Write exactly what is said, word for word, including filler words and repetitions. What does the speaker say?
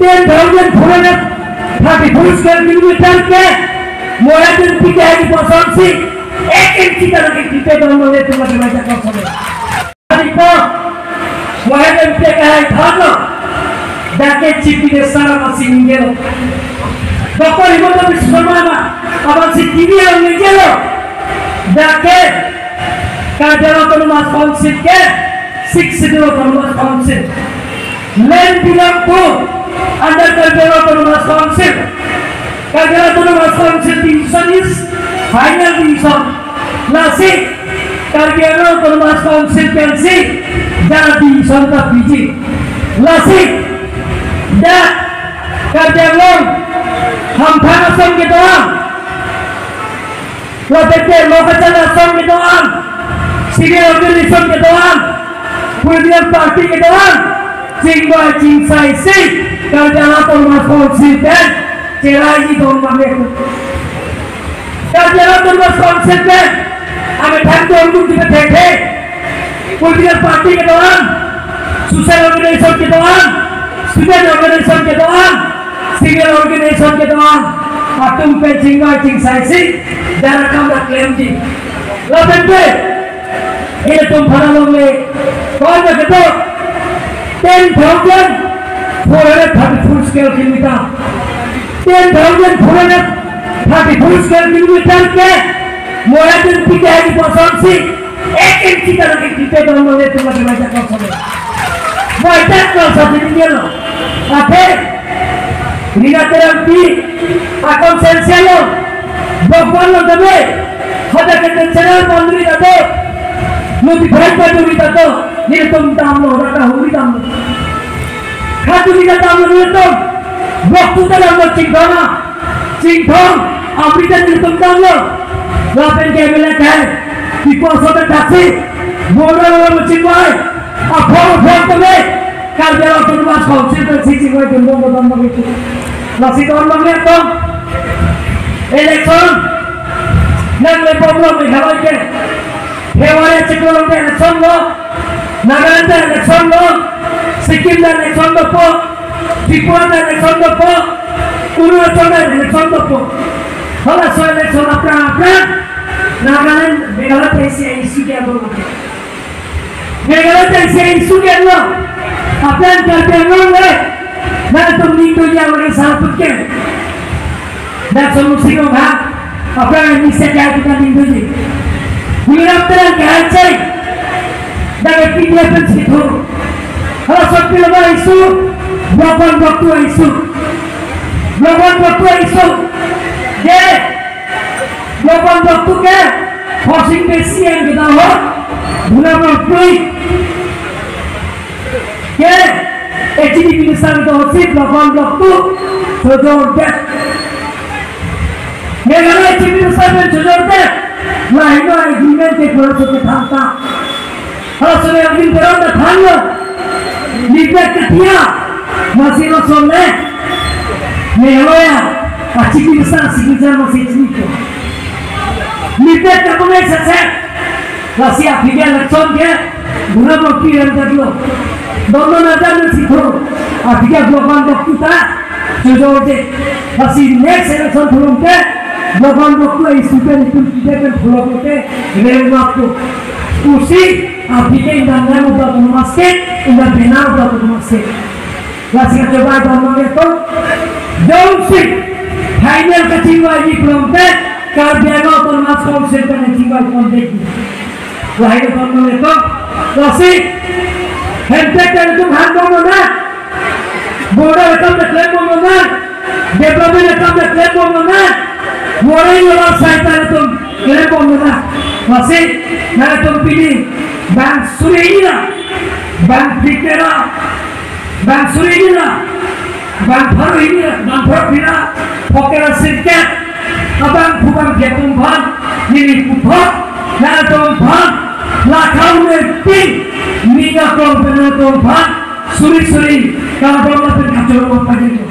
Ten thousand four hundred thirty-four square kilometer ke Mohit Inpi ke aji kosonsi ek inchi ta lagi kipe don mane tuma ke baca kosong. Adi ko Mohit Inpi ke hai thano. Dak ke Chief Minister amatsi ningjelo. Doctor Himanta Biswa Sarma amatsi T V along ningjelo. Dak ke Karbi Anglong Autonomous Council ke Sixth Schedule Autonomous Council. Land belong to under Karbi Anglong Autonomous Council. Karbi Anglong Autonomous Council decision is final decision. Lasi Karbi Anglong Autonomous Council pensi dak decision ta piji. Lasi dak Karbi Anglong Hamphang Asong kedo-an, lapen ke Lokacharya Asong kedo-an, civil organization kedo-an, political party kedo-an, chingvai chingsaisi Karbi Anglong Autonomous Council pen cheraiji don mane. Karbi Anglong Autonomous Council pen amethang don dun jipe thek thek. Political party kedo-an, social organization kedo-an, student organization kedo-an, civil organization kedo-an atum pen chingvai chingsaisi dak akam dak klemji. Lapen ke ilitum aphan along le koi ba kedo ten thousand four hundred thirty-four square kilometer. Ten thousand four hundred thirty-four square kilometer ke Mohit Inpi ke aji kosonsi ek inchi ta lagi kipe don mane tuma ke baca kosong. Baca kosong si ningjelo. Athe Rina Terangpi a constituency along Bhopal along kami hadak ke national boundary ta do, notify boundary ta do, nelitum damlo, rata huri damlo. Khatu kita damlo nelitum, waktu ta damlo Chinthong a, Chinthong, Amrita nelitum damlo. Lapen ke M L A kai, iko sote taksi, bola bola chingvai, aphong aphong tame, Karbi Anglong Autonomous Council pensi chingvai dun bom bom bom itu. Lasi don bom ya tong. Election, nang le bomlo Meghalaya ke. February chiklo along ta election lo, Nagaland ta election lo, Sikkim ta election dopo, Tripura ta election dopo, Arunachal ta election dopo. Halaso election aphrang aphrang Nagaland, Meghalaya ta isi isi ke abo. Meghalaya ta isi isi ke abo. Aphrang Karbi Anglong le, nangtum ning doji abang ke sar put ke. Dak somu singong ha. Aphrang ini saya kita ning doji. Guliram Terang ke hai chai. Dak P D F pensi thu. Halaso aphi lo ba issue, block one, block two issue. Block one, block two issue. Ke block one, block two ke housing besi yang kita ho. Bula berpui. Ke H D B minister kita hosi block one, block two. Sojor det. Meghalaya Chief Minister pen sojor det. Lahai no agreement ke pura so ke thangta. Halaso agreement pura ta thanglo. Nipet ke tia. Masi lo sonle. Meghalaya a Chief Minister signature masi chini ko. Nipet ke pura sese. Lasi aphi ke election ke guna bokti rem tadlo. Dono na dan si thro. Aphi ke block one block two ta sojor det. Lasi next election thurung ke block one block two a issue pen itum kide pen follow korte rem waktu. Usi aphi ke in the name of the Autonomous State, in the banner of the Autonomous State. Lasi kachobai bang mang eto. Jongsi final kachingvai ji pulote Karbi Anglong Autonomous Council pen chingvai pondet. Lahai ke bang mang eto. Lasi hemtek pen itum han bom nang. Border akam ta klem bom nang. Development akam ta klem bom nang. Warai yola sai ta itum klem bom nang. Lasi nangtum pini bang suri ina, bang phlikera, bang suri ina, bang pharo ina, bang pharo phira, phokera sirkep, abang phubang phli atum aphan, neli puthot, nangtum aphan, lakhau ne pin, ning aklong pen nangtum aphan, suri suri, kardom lapen kachoro pajir.